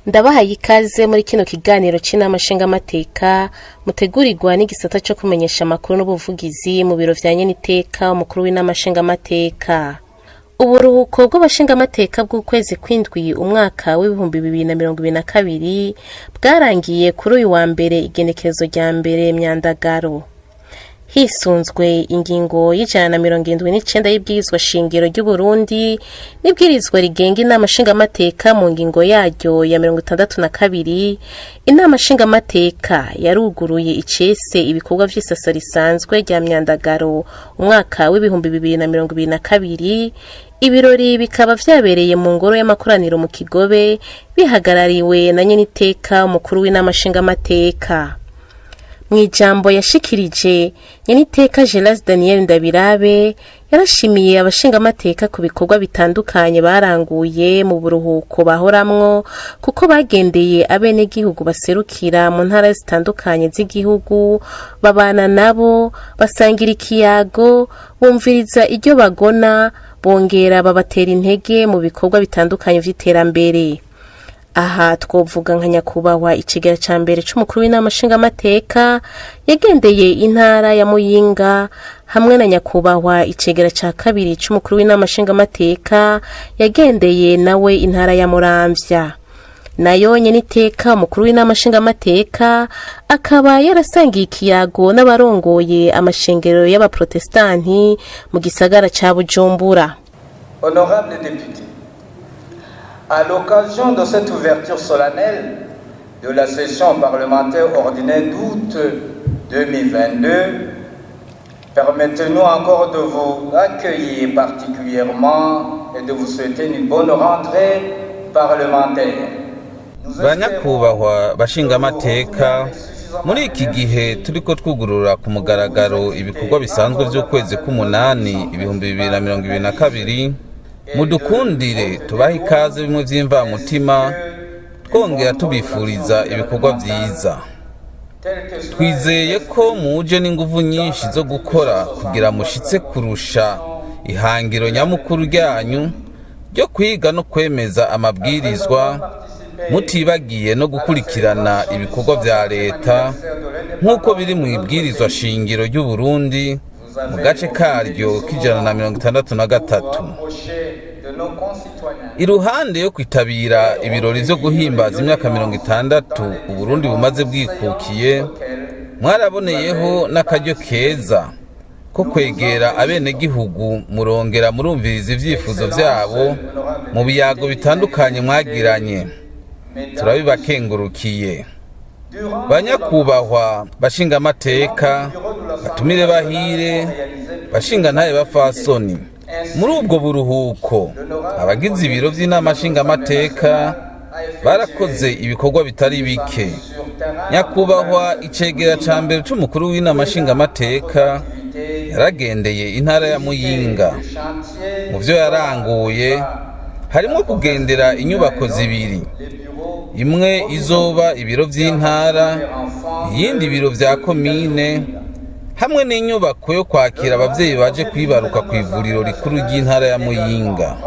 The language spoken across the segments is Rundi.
Ndabahaye ikaze muri kino kiganiro c'inama nshingamateka mutegurirwa n'igisata co kumenyesha amakuru n'ubuvugizi mu biro vya nyeniteka umukuru w'inama nshingamateka. Uburuhuko bw'abashingamateka bw'ukwezi kw'indwi umwaka w'2022 bwarangiye kuri uyu wa mbere, igenekerezo rya 1 Myandagaro. Hisunzwe ingingo y'179 y'ibwirizwa shingiro ry'Uburundi n'ibwirizwa rigenga inama nshingamateka mu ngingo yaryo ya 62, inama nshingamateka yaruguruye icese ibikorwa vy'isasa risanzwe rya Myandagaro umwaka w'2022. Ibirori bikaba vyabereye mu ngoro y'amakoraniro mu Kigobe, bihagarariwe na nyeniteka umukuru w'inama nshingamateka. Mw'ijambo yashikirije, nyeniteka Gelas Daniel Ndabirabe yarashimiye abashingamateka ku bikorwa bitandukanye baranguye mu buruhuko bahoramwo, kuko bagendeye abenegihugu baserukira mu ntara zitandukanye z'igihugu, babana nabo, basangira ikiyago, bumviriza iryo bagona, bongera babatera intege mu bikorwa bitandukanye vy'iterambere. Aha twovuga nka nyakubahwa icegera ca mbere c'umukuru w'inama nshingamateka yagendeye intara ya Muyinga, hamwe na nyakubahwa icegera ca kabiri c'umukuru w'inama nshingamateka yagendeye nawe intara ya Muramvya. Nayo nyeniteka umukuru w'inama nshingamateka akaba yarasangiye ikiyago n'abarongoye amashengero y'abaprotestanti mu gisagara ca Bujumbura. Honorables députés, à l'occasion de cette ouverture solennelle de la session parlementaire ordinaire d'août 2022, permettez-nous encore de vous accueillir particulièrement et de vous souhaiter une bonne rentrée parlementaire. Banyakubahwa bashingamateka, muri iki gihe turiko twugurura ku mugaragaro ibikorwa bisanzwe vy'ukwezi k'umunani 2022, mudukundire tubahe ikaze bimwe vy'imvamutima, twongera tubifuriza ibikorwa vyiza. Twizeye ko muje n'inguvu nyinshi zo gukora kugira mushitse kurusha ihangiro nyamukuru ryanyu ryo kwiga no kwemeza amabwirizwa, mutibagiye no gukurikirana ibikorwa vya leta nk'uko biri mu ibwirizwa shingiro ry'Uburundi mu gace karyo k'163. Iruhande yo kwitabira ibirori vyo guhimbaza imyaka 60 Uburundi bumaze bwikukiye, mwaraboneyeho n'akaryo keza ko kwegera abenegihugu, murongera murumviriza ivyifuzo vyabo mu biyago bitandukanye mwagiranye. Turabibakengurukiye. Banyakubahwa bashingamateka, batumire bahire, bashingantahe, bafasoni, muri ubwo buruhuko abagize ibiro vy'inama nshingamateka barakoze ibikorwa bitari bike. Nyakubahwa icegera ca mbere c'umukuru w'inama nshingamateka yaragendeye intara ya Muyinga. Mu vyo yaranguye harimwo kugendera inyubako zibiri, imwe izoba ibiro vy'intara, iyindi ibiro vya komine, hamwe n'inyubako yo kwakira abavyeyi baje kwibaruka ku ivuriro rikuru ry'intara ya Muyinga.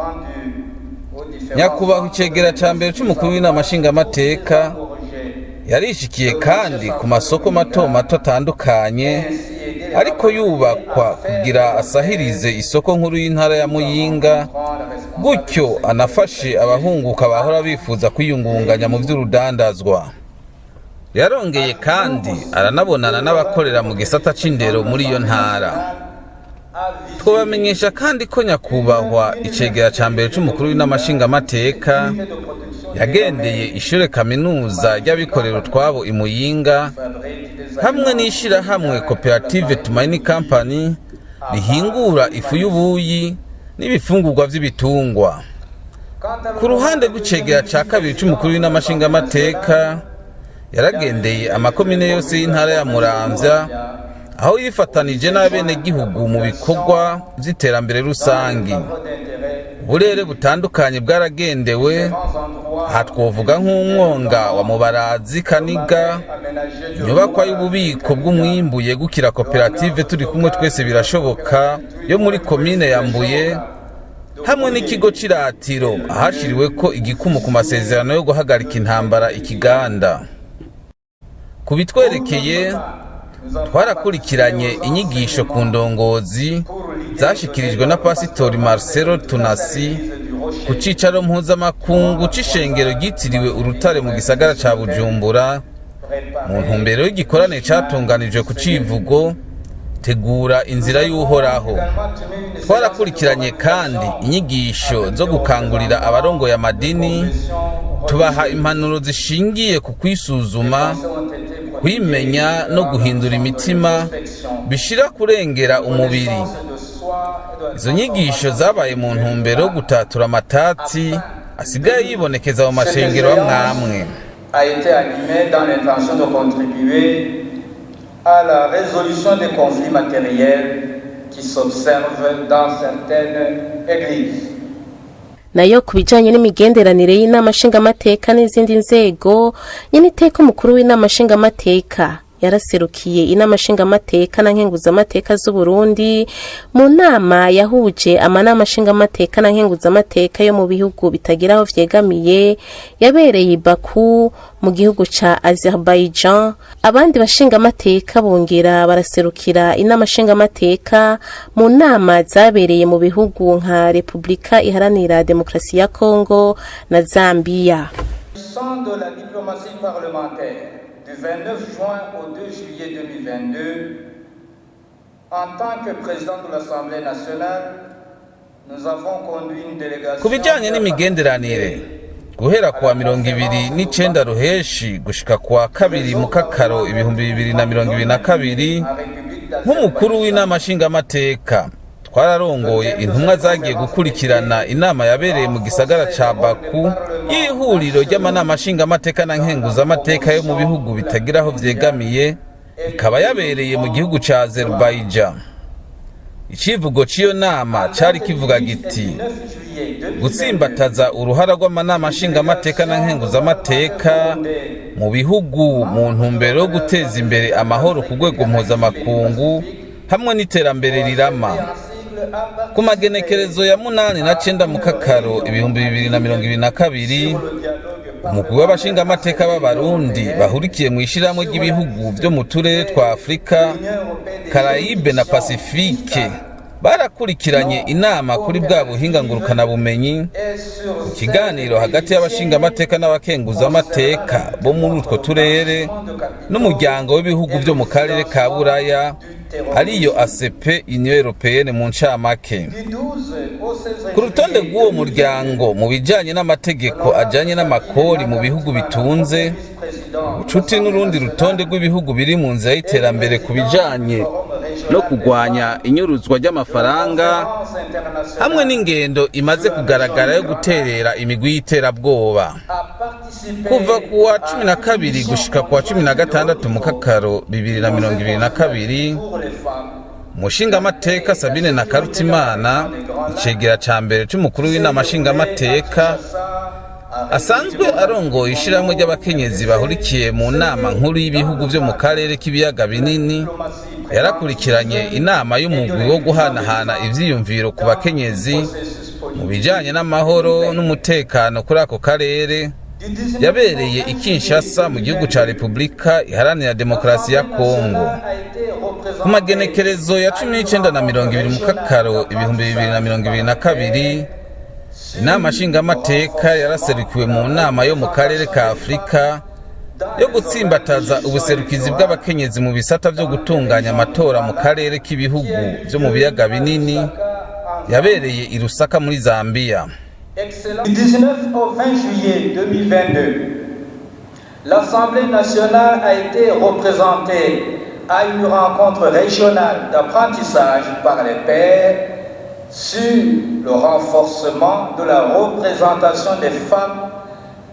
Nyakubahwa icegera ca mbere c'umukuru w'inama nshingamateka yarishikiye kandi ku masoko mato mato atandukanye ariko yubakwa kugira asahirize isoko nkuru y'intara ya Muyinga, gutyo anafashe abahunguka bahora bifuza kwiyungunganya mu vy'urudandazwa. Yarongeye kandi aranabonana n'abakorera mu gisata c'indero muri iyo ntara. Twabamenyesha kandi ko nyakubahwa icegera ca mbere c'umukuru w'inama nshingamateka yagendeye ishure kaminuza ry'abikorera utwabo i Muyinga, hamwe n'ishirahamwe koperative Tumaini Company rihingura ifu y'ubuyi n'ibifungurwa vy'ibitungwa. Ku ruhande rw'icegera ca kabiri c'umukuru w'inama nshingamateka, yaragendeye amakomine yose y'intara ya Muramvya, aho yifatanije n'abenegihugu mu bikorwa vy'iterambere rusangi. Uburere butandukanye bwaragendewe. Aha twovuga nk'umwonga wa Mubarazi Kaniga, inyubakwa y'ububiko bw'umwimbu yegukira koperative Turi Kumwe Twese Birashoboka yo muri komine ya Mbuye. Hamwe n'ikigo c'iratiro ahashiriweko igikumu ku masezerano yo guhagarika intambara ikiganda. Ku bitwerekeye, twarakurikiranye inyigisho ku ndongozi zashikirijwe na Pasitori Marcelo Tunasi ku cicaro mpuzamakungu c'ishengero ryitiriwe Urutare mu gisagara ca Bujumbura, mu ntumbero y'igikorane catunganijwe ku civugo "Tegura inzira y'Uhoraho". Twarakurikiranye kandi inyigisho zo gukangurira abarongoye amadini, tubaha impanuro zishingiye ku kwisuzuma, kwimenya no guhindura imitima bishira kurengera umubiri. Izo nyigisho zabaye mu ntumbero yo gutatura amatati asigaye yibonekeza mu mashengero amwamwe. A été animée dans l'intention de contribuer à la résolution des conflits matériels qui s'observent dans certaines églises. Nayo ku bijanye n'imigenderanire y'Inama Nshingamateka n'izindi nzego, nyeniteka umukuru w'Inama Nshingamateka yaraserukiye Inama Nshingamateka na Nkenguzamateka z'Uburundi mu nama yahuje amanama nshingamateka na nkenguzamateka yo mu bihugu bitagira aho vyegamiye, yabereye i Baku mu gihugu ca Azerbaijan. Abandi bashingamateka bongera baraserukira Inama Nshingamateka mu nama zabereye mu bihugu nka Repubulika Iharanira Demokarasi ya Kongo na Zambiya. S'agissant de la diplomatie parlementaire, du 29 juin au 2 juillet 2022, en tant que président de l'Assemblée nationale, nous avons conduit une délégation. Ku bijyanye n'imigenderanire, guhera kuwa 29 Ruheshi gushika kuwa 2 Mukakaro 2022, nk'umukuru w'Inama Nshingamateka, twararongoye intumwa zagiye gukurikirana inama yabereye mu gisagara ca Baku y'ihuriro ry'amanama nshingamateka na nkenguzamateka yo mu bihugu bitagira aho vyegamiye, ikaba yabereye mu gihugu ca Azerbaijan. Icivugo c'iyo nama cari kivuga giti: "Gutsimbataza uruhara rw'amanama nshingamateka na nkenguzamateka mu bihugu mu ntumbero yo guteza imbere amahoro ku rwego mpuzamakungu hamwe n'iterambere rirama". Ku magenekerezo ya 8 na 9 Mukakaro 2022, umugwi w'abashingamateka b'Abarundi bahurikiye mu ishirahamwe ry'ibihugu vyo mu turere twa Afurika, Karayibe na Pasifike barakurikiranye inama kuri bwa buhinga ngurukanabumenyi. Ikiganiro hagati y'abashingamateka n'abakenguzamateka bo muri utwo turere n'umuryango w'ibihugu vyo mu karere ka Buraya, ariyo ACP, Union Européenne mu ncamake, ku rutonde rw'uwo muryango mu bijanye n'amategeko ajanye n'amakori mu bihugu bitunze ubucuti, n'urundi rutonde rw'ibihugu biri mu nzira y'iterambere ku bijanye no kurwanya inyuruzwa ry'amafaranga, hamwe n'ingendo imaze kugaragara yo guterera imigwi y'iterabwoba. Kuva ku wa 12 gushika ku wa 16 Mukakaro 2022, umushingamateka Sabine na Karutimana, icegera ca mbere c'umukuru w'Inama Nshingamateka, asanzwe arongoye ishirahamwe ry'abakenyezi bahurikiye mu nama nkuru y'ibihugu vyo mu karere k'ibiyaga binini, yarakurikiranye inama y'umugwi wo guhanahana ivyiyumviro ku bakenyezi mu bijanye n'amahoro n'umutekano kuri ako karere, yabereye i Kinshasa mu gihugu ca Repubulika Iharanira Demokarasi ya Kongo. Ku magenekerezo ya 19 na 20 Mukakaro 2022, Inama Nshingamateka yaraserukiwe mu nama yo mu karere ka Afurika yo gutsimbataza ubuserukizi bw'abakenyezi mu bisata vyo gutunganya amatora mu karere k'ibihugu vyo mu biyaga binini, yabereye i Lusaka muri Zambiya. Du 19 au 20 juillet 2022, l'Assemblée nationale a été représentée à une rencontre régionale d'apprentissage par les pairs sur le renforcement de la représentation des femmes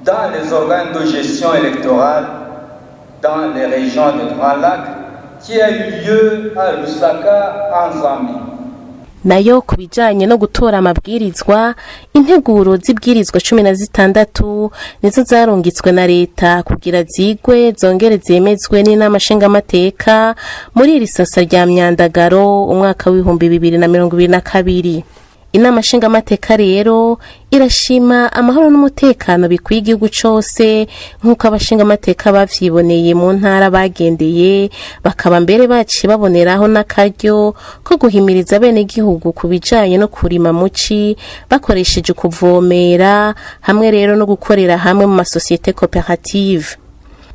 dans les organes de gestion électorale dans les régions des Grands Lacs, qui a eu lieu à Lusaka en Zambie. Nayo ku bijanye no gutora amabwirizwa, integuro z'ibwirizwa 16 nizo zarungitswe na leta kugira zigwe zongere zemezwe n'Inama Nshingamateka muri iri sasa rya Myandagaro umwaka w'2022. Inama nshingamateka rero irashima amahoro n'umutekano bikwiye igihugu cose, nk'uko abashingamateka bavyiboneye mu ntara bagendeye, bakaba mbere baciye baboneraho n'akaryo ko guhimiriza abenegihugu ku bijanye no kurima muci bakoresheje ukuvomera, hamwe rero no gukorera hamwe mu masosiyete koperative.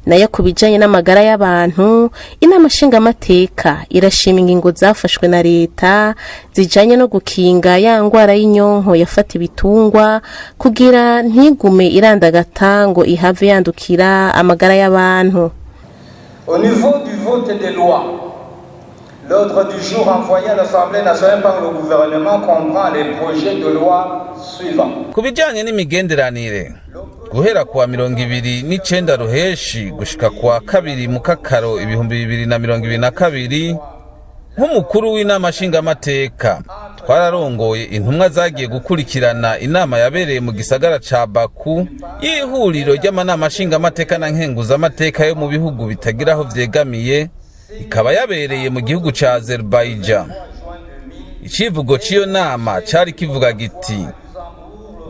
Nayo ku bijanye n'amagara y'abantu, inama nshingamateka irashima ingingo zafashwe na leta zijanye no gukinga ya ngwara y'inyonko yafata ibitungwa, kugira ntigume irandagata ngo ihave yandukira amagara y'abantu. Au niveau du vote des lois, l'ordre du jour envoyé à l'Assemblée nationale par le gouvernement comprend les projets de loi suivants. Ku bijanye n'imigenderanire, guhera kuwa 29 Ruheshi gushika kuwa 2 Mukakaro 2022, nk'umukuru w'inama nshingamateka twararongoye intumwa zagiye gukurikirana inama yabereye mu gisagara ca Baku y'ihuriro ry'amanama nshingamateka na nkenguzamateka yo mu bihugu bitagira aho vyegamiye, ikaba yabereye mu gihugu ca Azerbaijan. Icivugo c'iyo nama cari kivuga giti: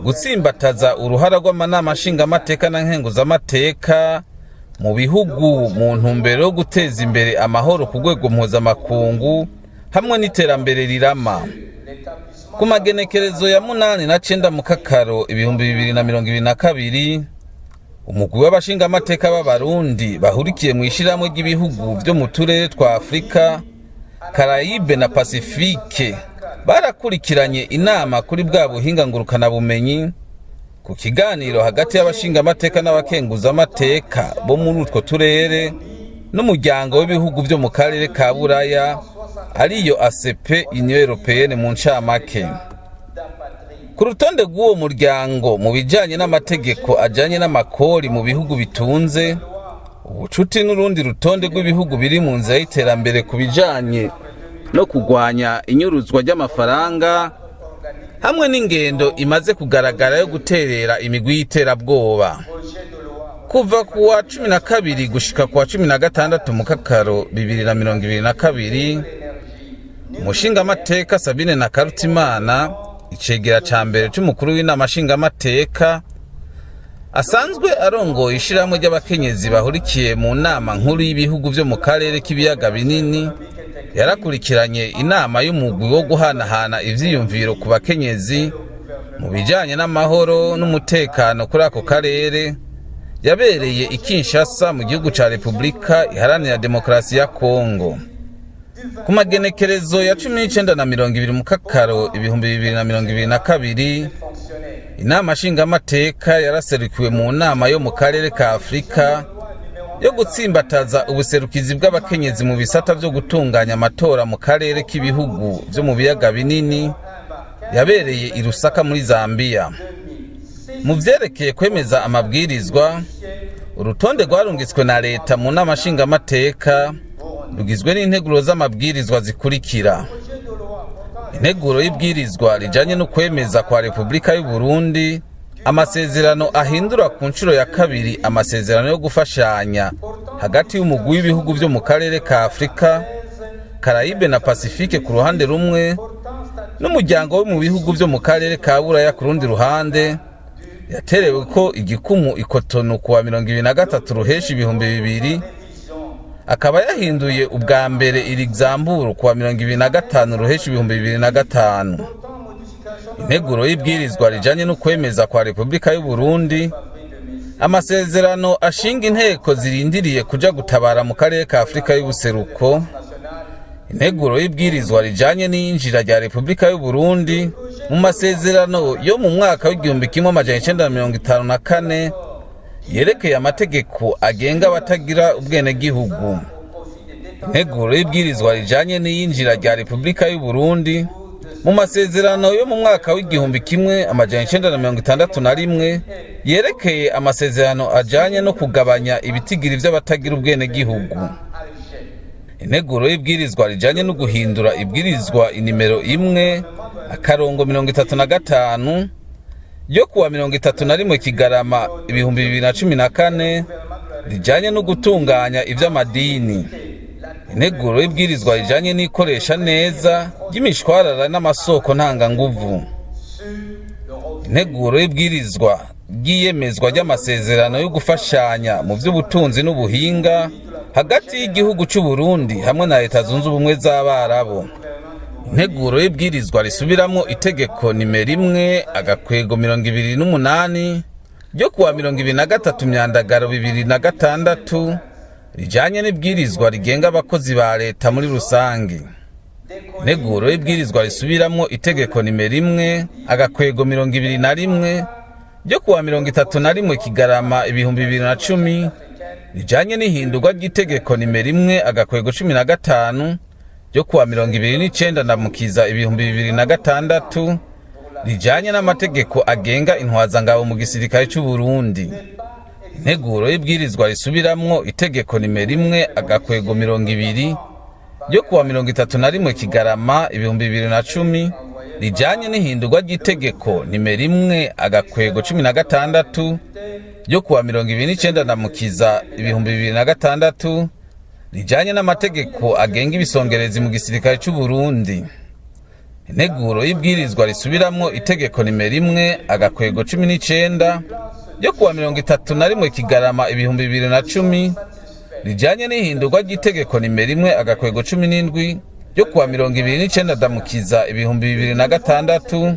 "Gutsimbataza uruhara rw'amanama nshingamateka na nkenguzamateka mu bihugu mu ntumbero yo guteza imbere amahoro ku rwego mpuzamakungu hamwe n'iterambere rirama." Ku magenekerezo ya 8 na 9 Mukakaro 2022, umugwi w'abashingamateka b'Abarundi bahurikiye mu ishirahamwe ry'ibihugu vyo mu turere twa Afurika, Karayibe na Pasifike barakurikiranye inama kuri bwa buhinga ngurukanabumenyi ku kiganiro hagati y'abashingamateka n'abakenguzamateka bo muri utwo turere n'umuryango w'ibihugu vyo mu karere ka Buraya, ariyo ACP, Union Européenne mu ncamake. Ku rutonde rw'uwo muryango mu bijanye n'amategeko ajanye n'amakori mu bihugu bitunze ubucuti, n'urundi rutonde rw'ibihugu biri mu nzira y'iterambere ku bijanye no kugwanya inyuruzwa ry'amafaranga, hamwe n'ingendo imaze kugaragara yo guterera imigwi y'iterabwoba. Kuva ku wa 12 gushika ku wa 16 Mukakaro 2022, umushingamateka Sabine na Karutimana, icegera ca mbere c'umukuru w'inama nshingamateka, asanzwe arongoye ishirahamwe ry'abakenyezi bahurikiye mu nama nkuru y'ibihugu vyo mu karere k'ibiyaga binini, yarakurikiranye inama y'umugwi wo guhanahana ivyiyumviro ku bakenyezi mu bijanye n'amahoro n'umutekano kuri ako karere, yabereye i Kinshasa mu gihugu ca Repubulika Iharanira Demokarasi ya Kongo. Ku magenekerezo ya 19 na 20 Mukakaro 2022, inama nshingamateka yaraserukiwe mu nama yo mu karere ka Afurika yo gutsimbataza ubuserukizi bw'abakenyezi mu bisata vyo gutunganya amatora mu karere k'ibihugu vyo mu biyaga binini, yabereye i Lusaka muri Zambiya. Mu vyerekeye kwemeza amabwirizwa, urutonde rwarungitswe na leta mu nama nshingamateka rugizwe n'integuro z'amabwirizwa zikurikira: integuro y'ibwirizwa rijanye no kwemeza kwa Repubulika y'u Burundi amasezerano ahindura ku nshuro ya kabiri amasezerano yo gufashanya hagati y'umugwi w'ibihugu vyo mu karere ka Afurika, Karayibe na Pasifike ku ruhande rumwe, n'umuryango wo mu bihugu vyo mu karere ka Buraya ku rundi ruhande, yaterewe ko igikumu i Cotonou kuwa 23 Ruheshi 2000, akaba yahinduye ubwa mbere i Luxembourg kuwa 25 Ruheshi 2005; integuro y'ibwirizwa rijanye no kwemeza kwa Repubulika y'u Burundi amasezerano ashinga inteko zirindiriye kuja gutabara mu karere ka Afurika y'Ubuseruko; integuro y'ibwirizwa rijanye n'iyinjira rya Repubulika y'u Burundi mu masezerano yo mu mwaka w'1954 yerekeye amategeko agenga abatagira ubwenegihugu; integuro y'ibwirizwa rijanye n'iyinjira rya Repubulika y'u Burundi mu masezerano yo mu mwaka w'1961 yerekeye amasezerano ajanye no kugabanya ibitigiri vy'abatagira ubwenegihugu; integuro y'ibwirizwa rijanye no guhindura ibwirizwa inimero 1-35 ryo kuwa 31 Kigarama 2014 rijanye no gutunganya ivy'amadini; integuro y'ibwirizwa rijanye n'ikoresha neza ry'imishwarara n'amasoko ntanganguvu. Integuro y'ibwirizwa ry'iyemezwa ry'amasezerano yo gufashanya mu by'ubutunzi n'ubuhinga hagati y'igihugu cy'u Burundi hamwe na Leta Zunze Ubumwe z'Abarabu. Integuro y'ibwirizwa risubiramwo itegeko nimero 1/28 ryo kuwa 23 Myandagaro 2006, rijanye n'ibwirizwa rigenga abakozi ba leta muri rusange. Integuro y'ibwirizwa risubiramwo itegeko nimero 1/21 ryo kuwa 31 Kigarama 2010, rijanye n'ihindurwa ry'itegeko nimero 1/15 ryo kuwa 29 Ndamukiza 2006, rijanye n'amategeko agenga intwazangabo mu gisirikare c'u Burundi. Integuro y'ibwirizwa risubiramwo itegeko nimero 1/20 ryo kuwa 31 Kigarama 2010, rijanye n'ihindurwa ry'itegeko nimero 1/16 ryo kuwa 29 Ndamukiza 2006, rijanye n'amategeko agenga ibisongerezi mu gisirikare c'u Burundi. Integuro y'ibwirizwa risubiramwo itegeko nimero 1/19 ryo kuwa 31 Kigarama 2010, rijanye n'ihindurwa ry'itegeko nimero 1/17 ryo kuwa 29 Ndamukiza 2006,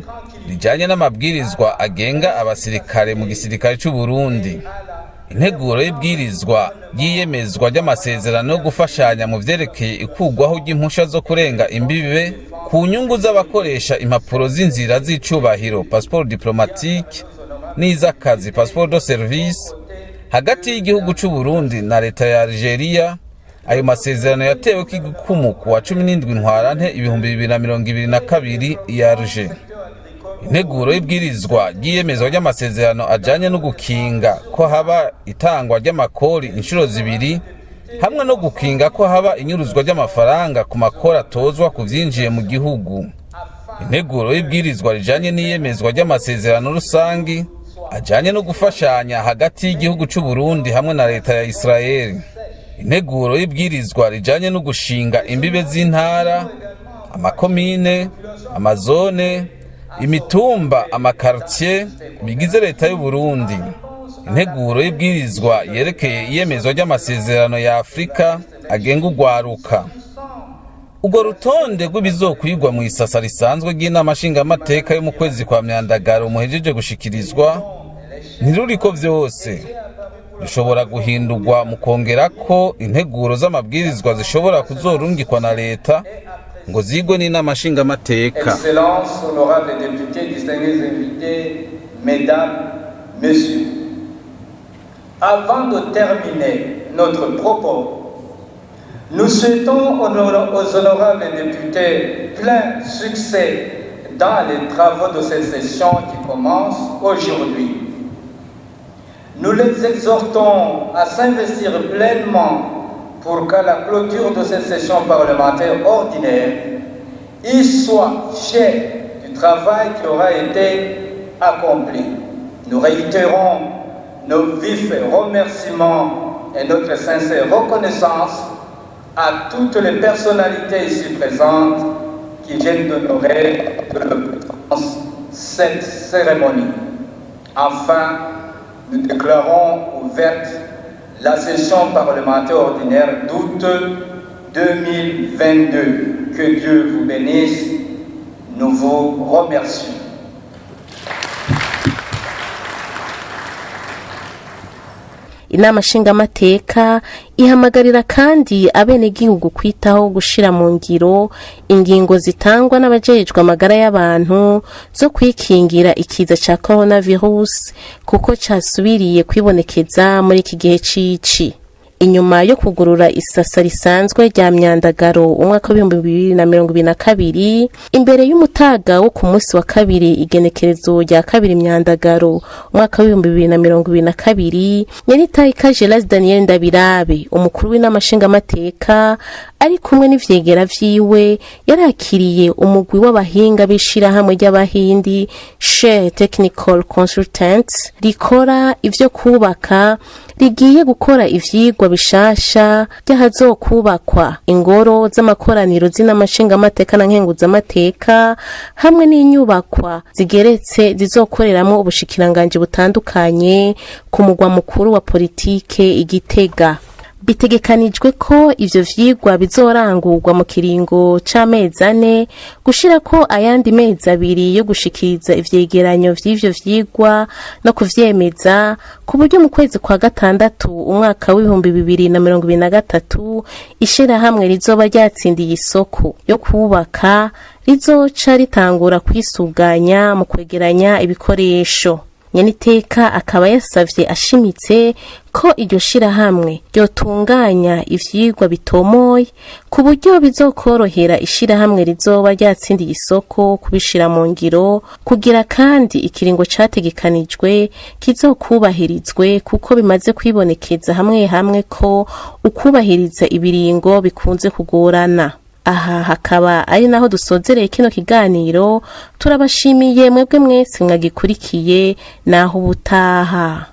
rijanye n'amabwirizwa agenga abasirikare mu gisirikare c'u Burundi. Integuro y'ibwirizwa ry'iyemezwa ry'amasezerano yo gufashanya mu vyerekeye ikurwaho ry'impusha zo kurenga imbibe ku nyungu z'abakoresha impapuro z'inzira z'icubahiro, passeport diplomatique, n'iz'akazi, passeport de service, hagati y'igihugu c'u Burundi na leta ya Algeria. Ayo masezerano yateweko igikumu ku wa 17 Ntwarante 2022 i Alger. Integuro y'ibwirizwa ry'iyemezwa ry'amasezerano ajanye no gukinga ko haba itangwa ry'amakori inshuro zibiri hamwe no gukinga ko haba inyuruzwa ry'amafaranga ku makori atozwa ku vyinjiye mu gihugu. Integuro y'ibwirizwa rijanye n'iyemezwa ry'amasezerano rusangi ajanye no gufashanya hagati y'igihugu c'u Burundi hamwe na leta ya Israeli. Integuro y'ibwirizwa rijanye no gushinga imbibe z'intara, amakomine, amazone, imitumba, amakartier bigize leta y'u Burundi. Integuro y'ibwirizwa yerekeye iyemezwa ry'amasezerano ya Afurika agenga urwaruka. Urwo rutonde rw'ibizokwigwa mu isasa risanzwe ry'inama nshingamateka yo mu kwezi kwa Myandagaro muhejeje gushikirizwa ntiruriko vyose. Rushobora guhindurwa mu kongerako integuro z'amabwirizwa zishobora kuzorungikwa na leta ngo zigwe n'inama nshingamateka. Excellences, honorables députés, distingués invités, Mesdames, Messieurs, avant de terminer notre propos, nous souhaitons aux honorables députés plein succès dans les travaux de cette session qui commence aujourd'hui. Nous les exhortons à s'investir pleinement pour qu'à la clôture de cette session parlementaire ordinaire, ils soient fiers du travail qui aura été accompli. Nous réitérons nos vifs remerciements et notre sincère reconnaissance à toutes les personnalités ici présentes qui viennent d'honorer de leur présence cette cérémonie. Enfin, nous déclarons ouverte la session parlementaire ordinaire d'août 2022. Que Dieu vous bénisse. Nous vous remercions. Inama nshingamateka ihamagarira kandi abenegihugu kwitaho gushira mu ngiro ingingo zitangwa n'abajejwe amagara y'abantu zo kwikingira ikiza ca coronavirus, kuko casubiriye kwibonekeza muri iki gihe cici. Inyuma yo kugurura isasa risanzwe rya Myandagaro umwaka w'2022, imbere y'umutaga wo ku munsi wa kabiri, igenekerezo rya 2 Myandagaro umwaka w'2022, nyeniteka Gerard Daniel Ndabirabe, umukuru w'inama nshingamateka, ari kumwe n'ivyegera vyiwe, yarakiriye umugwi w'abahinga b'ishirahamwe ry'abahindi Share Technical Consultants rikora ivyo kubaka. rigiye gukora ivyigwa bishasha by'ahazokubakwa ingoro z'amakoraniro z'inama nshingamateka na nkenguzamateka hamwe n'inyubakwa zigeretse zizokoreramwo ubushikiranganji butandukanye ku mugwa mukuru wa politike Igitega. Bitegekanijwe ko ivyo vyigwa bizorangurwa mu kiringo c'amezi 4, gushirako ayandi mezi 2 yo gushikiriza ivyegeranyo vy'ivyo vyigwa no kuvyemeza, ku buryo mu kwezi kwa gatandatu umwaka w'2023 ishirahamwe rizoba ryatsindiye isoko yo kubaka rizoca ritangura kwisuganya mu kwegeranya ibikoresho. Nyeniteka akaba yasavye ashimitse ko iryo shirahamwe ryotunganya ivyigwa bitomoye ku buryo bizokorohera ishirahamwe rizoba ryatsindiye isoko kubishira mu ngiro, kugira kandi ikiringo categekanijwe kizokubahirizwe, kuko bimaze kwibonekeza hamwe hamwe ko ukubahiriza ibiringo bikunze kugorana. Aha hakaba ari naho dusozereye kino kiganiro. Turabashimiye mwebwe mwese mwagikurikiye. Naho ubutaha.